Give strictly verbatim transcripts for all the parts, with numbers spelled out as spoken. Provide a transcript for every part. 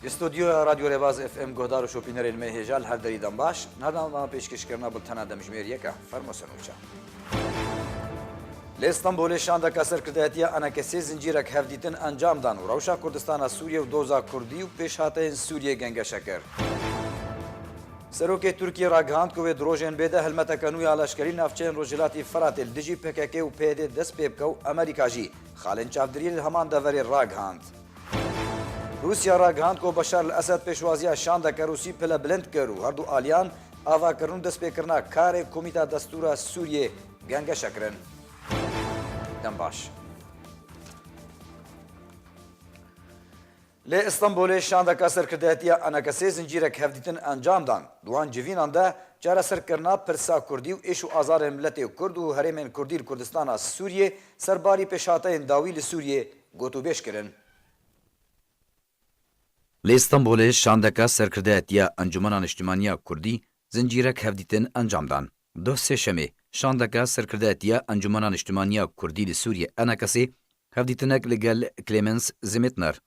Li studyoya Radyo Rêbaz F M guhdar û şopînerên me hêja li her derî dem baş. Niha dema pêşkêşkirina bultena demjimêr yek e. Fermo Senûça. Li Stenbolê şandeka serkirdayetiya Enekesê zincîrek hevdîtin encam dan û rewşa Kurdistana Sûriyê û doza Kurdî û pêşhateyên Sûriyê gengeşe kir. Serokê Tirkiyê ragihand ku wê di rojên bê de helmeteke nû ya leşkerî navçeyên Rojhilatî Firatê li dijî P K K û P Y D dest pê bike û Amerîka jî xalên çavdêriyê li heman deverê ragihand. Rûsya ragihand ku Beşar el Esed pêşwaziya şandeke Rûsî pilebilind kir û herdu aliyan avakirin û destpêkirina karê Komîta Destûra Sûriyê gengeşe kirin. Dem baş. Li Stenbolê şandeka serkirdayetiya Enekesê zincîrek hevdîtin encam dan. Di wan civînan de çareserkirina pirsa Kurdî û êş û azarên miletê Kurd û herêmên Kurdî li Kurdistana Sûriyê serbarî pêşhateyên dawî li Sûriyê gotûbêj kirin. Li Stenbolê şandeka serkirdayetiya Encûmena Niştimanî ya Kurdî zincîrek hevdîtin encam dan. Doh sêşemê şandeka serkirdayetiya Encûmena Niştimanî ya Kurdî li Sûriyê, Enekesê, hevdîtinek li gel Clemens Zimetner,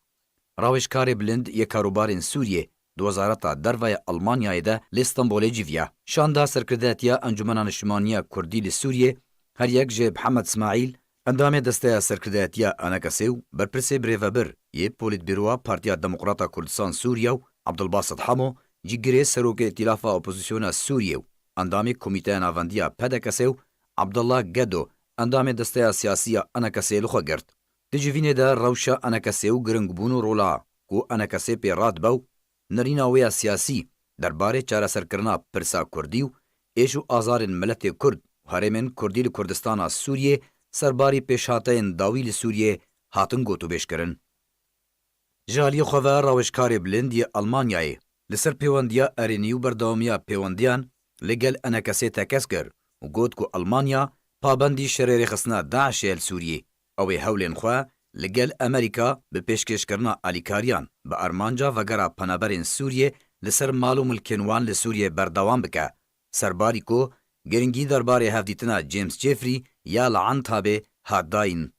rawêjkarê bilind yê karûbarên Sûriyê di Wezareta Derve ya Almanyayê de li Stenbolê civiya. Şanda serkirdayetiya Encûmena Niştimanî ya Kurdî li Sûriyê, her yek ji Mihemed Smaîl, endamê Desteya Serkirdayetiya Enekesê û berpirsê birêvebir yê Polîtbîroya Partiya Demokrata Kurdistan Sûriye û Abdulbasit Hemo, cîgirê serokê Îtîlafa Opozîsyona Sûriyê û endamê Komîteya Navendî ya P D K S ê û Abdullah Gedo, endamê Desteya Siyasî ya Enekesê li xwe girt. Di civînê de rewşa Enekesê û giringbûn û rola ku Enekesê pê radibe û nerîna wê ya siyasî derbarê çareserkirina pirsa Kurdî û êş û azarên miletê Kurd û herêmên Kurdî li Kurdistana Sûriyê serbarî pêşhateyên dawî li Sûriyê hatin gotûbêjkirin. Ji aliyê xwe ve rawêjkarê bilind yê Almanyayê li ser pêwendiya erênî û berdewamiya pêwendiyan li gel Enekesê tekez kir û got ku Almanya pabendî şerê rêxistina DAIŞê ye li Sûriyê. Ew ê hewlên xwe li gel Amerîka bi pêşkêşkirina alîkariyan bi armanca vegera penaberên Sûriyê li ser mal û milkên wan li Sûriyê berdewam bike. Serbarî ku giringî derbarê hevdîtina James Jeffrey ya li Entabê hat dayîn.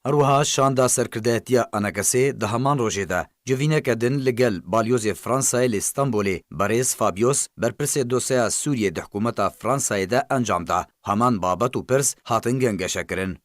Her wiha şanda serkirdayetiya Enekesê di heman rojê de civîneke din li gel balyozê Fransayê li Stenbolê berêz Fabius, berpirsê dosyeya Sûriyê di hikûmeta Fransayê de encam da. Heman babet û pirs hatin gengeşekirin.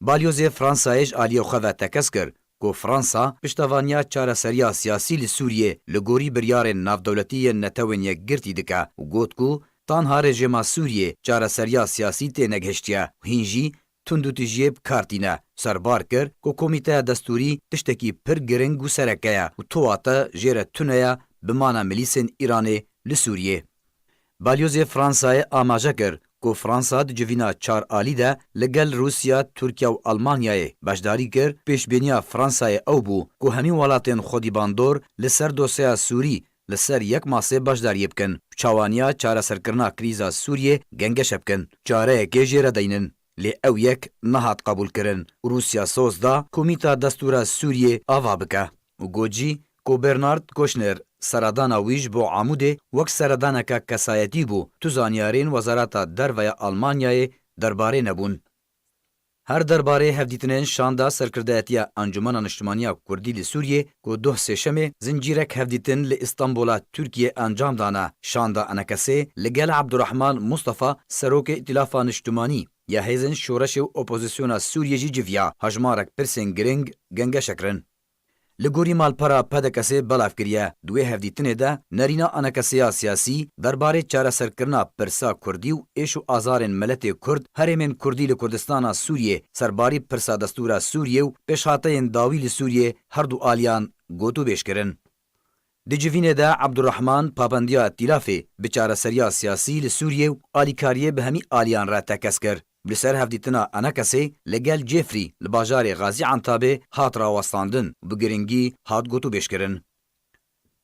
Balyozê Fransayê ji aliyê xwe ve tekez kir ku Fransa piştevaniya çareseriya siyasî li Sûriyê li gorî biryarên navdewletî yên Netewên Yekgirtî dike û got ku tanha rejîma Sûriyê çareseriya siyasî tênegihiştiye û hîn jî tundûtijiyê bi kar tîne. Serbar kir ku Komîteya Destûrî tiştekî pir giring û sereke ye û tuwate jê re tune ye bi mana milîsên Îranê li Sûriyê. Balyozê Fransayê amaje kir ku Fransa di civîna çar alî de li gel Rûsya, Tirkiye û Almanyayê beşdarî kir. Pêşbîniya Fransayê ew bû ku hemî welatên xwedîbandor li ser dosyeya Sûrî li ser yek masê beşdariyê bikin û çawaniya çareserkirina krîza Sûriyê gengeşe bikin, çareyekê jê re deynin. Lê ew yek nehat qebûlkirin û Rûsya soz da Komîta Destûra Sûriyê ava bike û got jî ku Bernard Kushner seredana wî ji bo Amûdê wek seredaneke kesayetî bû, tu zanyarên Wezareta Derve ya Almanyayê derbarê nebûn. Her derbarê hevdîtinên şanda serkirdayetiya Encûmena Niştimanî ya Kurdî li Sûriyê ku doh sêşemê zincîrek hevdîtin li Îstanbula Tirkiyê encam dane, şanda Enekesê li gel Abdurrahman Mustafa, serokê Îtîlafa Niştimanî ya Hêzên Şoreşê û Opozîsyona Sûriyê jî civiya, hejmarek pirsên giring gengeşe kirin. Li gorî malpera P D K S'ê belav kiriye. Di wê hevdîtinê de nerîna Enekesê ya siyasî derbarê çareserkirina pirsa Kurdî û êş û azarên miletê Kurd, herêmên Kurdî li Kurdistana Sûriyê, serbarî pirsa destûra Sûriyê û pêşhateyên dawî li Sûriyê her du aliyan gotûbêj kirin. Di civînê de Abdurrahman pabendiya îtîlafê bi çareseriya siyasî li Sûriyê û alîkariyê bi hemî aliyan re tekez kir. Li ser hevdîtina Enekesê li gel Cefrî li bajarê Xazî Entabê hat rawestandin û bi giringî hat gotûbêjkirin.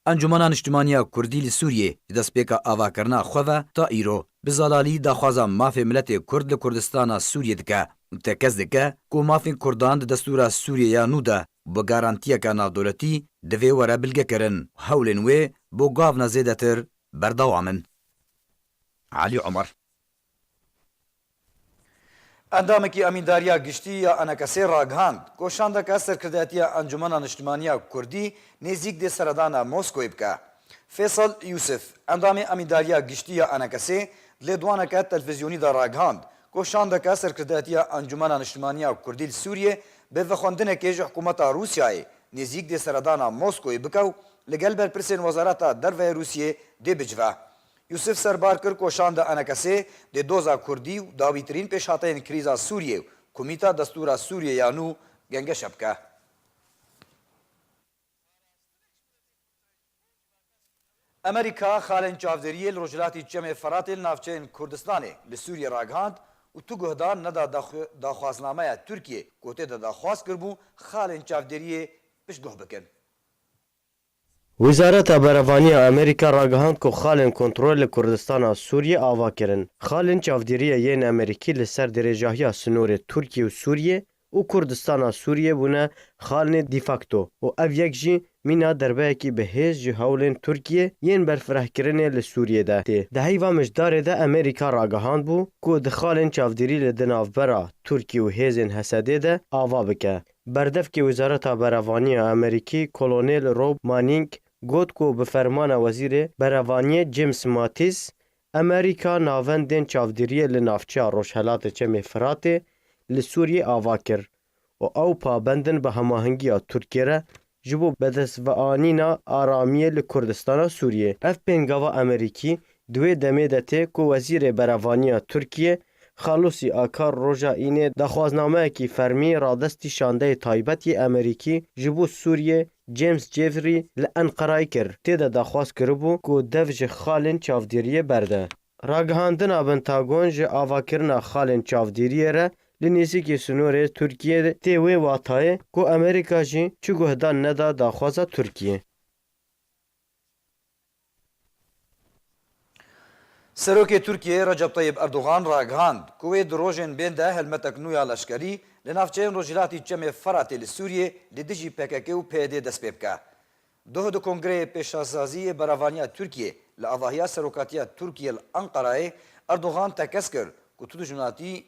Encûmena Niştimanî ya Kurdî li Sûriyê ji destpêka avakirina xwe ve ta îro bi zelalî daxwaza mafê miletê Kurd li Kurdistana Sûriyê dike û tekez dike ku mafên Kurdan di destûra Sûriyê ya nû de bi garantiyeke navdewletî divê were bilgekirin û hewlên wê bo gavna zêdetir berdewam in. Elî Omer. Endamekî Emîndariya Giştî ya ENKSê ragihand ku şandeke serkirdayetiya Encûmena Niştimanî ya Kurdî nêzîk dê seredana Moskoyê bike. Fêsal Yûsif, endamê Emîndariya Giştî ya ENKSê, di lêdwaneke televîzyonî de ragihand ku şandeke serkirdayetiya Encûmena Niştimanî ya Kurdî li Sûriyê bi vexwendinekê ji hikûmeta Rûsyayê nêzîk dê seredana Moskoyê bike û li gel berpirsên Wezareta Derve ya Rûsiyê dê bicive. Yûsif serbar kir ku şanda ENKSê dê doza Kurdî û dawîtirîn pêşhateyên krîza Sûriyê û Komîta Destûra Sûriyê ya nû gengeşe bike. Amerîka xalên çavdêriyê li rojhilatî Çemê Feratê li navçeyên Kurdistanê li Sûriyê ragihand û tu guhdan neda daxwe-, daxwaznameya Tirkiyê ku tê de daxwaz kiribû xalên çavdêriyê piştguh bikin. Wezareta Berevanî ya Amerîka ragihand ku xalên kontrol li Kurdistana Sûriyê ava kirin. Xalên çavdêriyê yên Amerîkî li ser dirêjahiya sinorê Tirkiye û Sûriyê û Kurdistana Sûriyê bûne xalnê de facto û ev yek jî mîna derbeyekî bi hêz ji hewlên Tirkiye yên berfirehkirinê li Sûriyê de tê. Di heyva mijdarê de Amerîka ragihandbû ku di xalên çavdêrî li di navbera Tirkiye û hêzên H S D'ê de ava bike. Berdevkê Wezareta Berevanî ya Amerîkî Kolonel Rob Manning got ku bi fermana Wezîrê Berevaniyê James Mattis, Amerîka navendên çavdêriyê li navçeya Rojhelatê Çemê Firatê li Sûriyê ava kir û ew pabend in bi hemahengiya Tirkiyê re ji bo bedestveanîna aramiyê li Kurdistana Sûriyê. Ev pêngava Amerîkî di wê demê de tê ku Wezîrê Berevaniya Tirkiyê Xalûsî Akar roja Înê daxwaznameyekî fermî radestî şandeyê taybet yê Amerîkî ji bo Sûriyê James Jeffrey li Enqerayê kir. Tê de daxwaz kiribû ku dev ji xalên çavdêriyê berde. Ragihandina Pentagon ji avakirina xalên çavdêriyê re li nêzîkî sinorê Tirkiyê tê wê watayê ku Amerîka jî çi guhdan neda daxwaza Tirkiyê. Serokê Tirkiyê Recep Tayyip Erdogan ragihand ku wê di rojên bên de helmetek nû ya leşkerî li navçeyên rojhilatî Çemê Feratê li Sûriyê li dijî P K K û P Y D dest pê bike. Doh di Kongreyê Pêşasazî yê Berevaniya Tirkiyê li avahiya Serokatiya Tirkiyê li Enqerayê Erdogan tekez kir ku tu dijminatî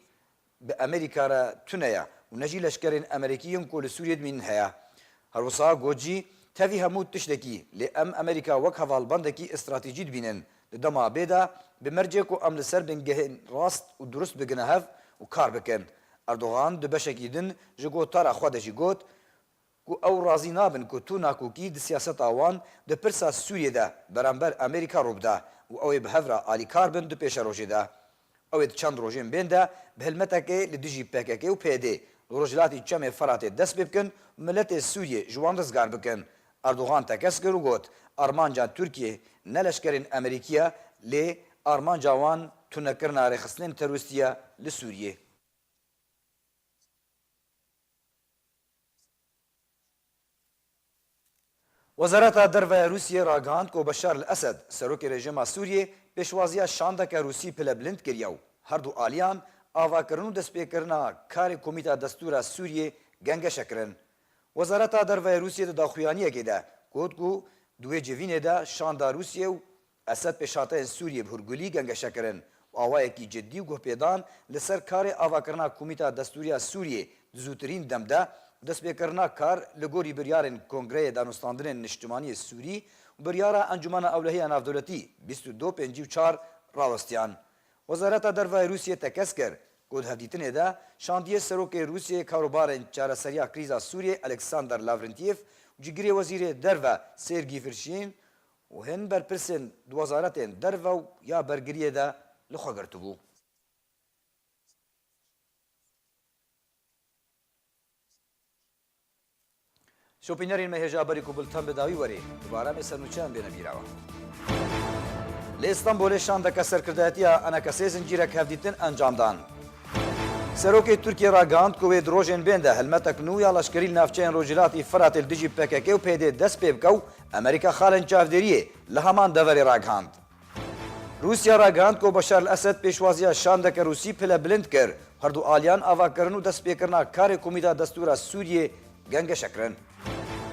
bi Amerîka re tune ye û ne jî leşkerên Amerîkî yên ku li Sûriyê dimînin heye. Her wisa got jî, tevî hemû tiştekî, lê em Amerîka wek hevalbendekî stratejî dibînin. Di dema bê de, bi mercê ku em li ser bingehên rast û durust bigine hev û kar bikin. Erdogan di beşekî din ji gotara xwe de jî got, ku ew razî nabin ku tu nakokî di siyaseta wan di pirsa Sûriyê de beramber Amerîka rû bide û ew ê bi hev re alîkar bin di pêşerojê de. Ew ê di çend rojên bên de bi hilmetekê li dijî P K K û P Y D li rojhilatî Çemê Feratê dest pê bikin û miletê Sûriyê ji wan rizgar bikin. Erdogan tekez kir û got, armanca Tirkiyê ne leşkerên Amerîkî ye, lê armanca wan tunekirina rêxistinên terorîstî ye li Sûriyê. Wezareta Derve ya Rûsiyê ragihand ku Beşar el Esed, serokê rejîma Sûriyê, pêşwaziya şandeke Rûsî pilebilind kiriye û her du aliyan avakirin û destpêkirina karê Komîta Destûra Sûriyê gengeşe kirin. Wezareta Derve ya Rûsiyê di daxuyaniyekê de got ku di wê civînê de şanda Rûsiyê û Esed pêşhateyên Sûriyê bi hurgulî gengeşe kirin û awayekî cidî û guhpêdan li ser karê avakirina Komîta Destûrî ya Sûriyê di zûtirîn dem de û destpêkirina kar li gorî biryarên Kongreyê Danûstandinên Niştimanî yê Sûrî û biryara Encûmena Ewlehî ya Navdewletî bîst û du pêncî û çar rawestiyan. Wezareta Derve ya Rûsiyê tekez kir ku di hevdîtinê de şandiyê Serokê Rûsiyê Karûbarên Çareseriya Krîza Sûriyê Alexander Lavrentiev û Cigirê Wezîrê Derve Sergî Firşîn û hin berpirsên di wezaretên derve û ya bergiriyê de li xwe girtibû. Şopînerên me hêja berî ku bulten bi dawî werê, dubare em ê ser nûçeyan bêne bîra we. Li Îstanbulê şandeke serkirdayetiya ENKSê zincîrek hevdîtin encam dan. Serokê Tirkiyê ragihand ku wê di rojên bên de helmetek nû ya leşkerî li navçeyên Rojhilatî Firatê li dijî P K K û P Y D'ê dest pê bike û Amerîka xalên çavdêriyê li heman deverê ragihand. Rûsya ragihand ku Beşar el Esed pêşwaziya şandeke Rûsî pilebilind kir. Her du aliyan avakirin û destpêkirina karê Komîta Destûra Sûriyê gengeşe kirin.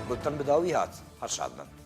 Bulten bi dawî hat. Her şad bin.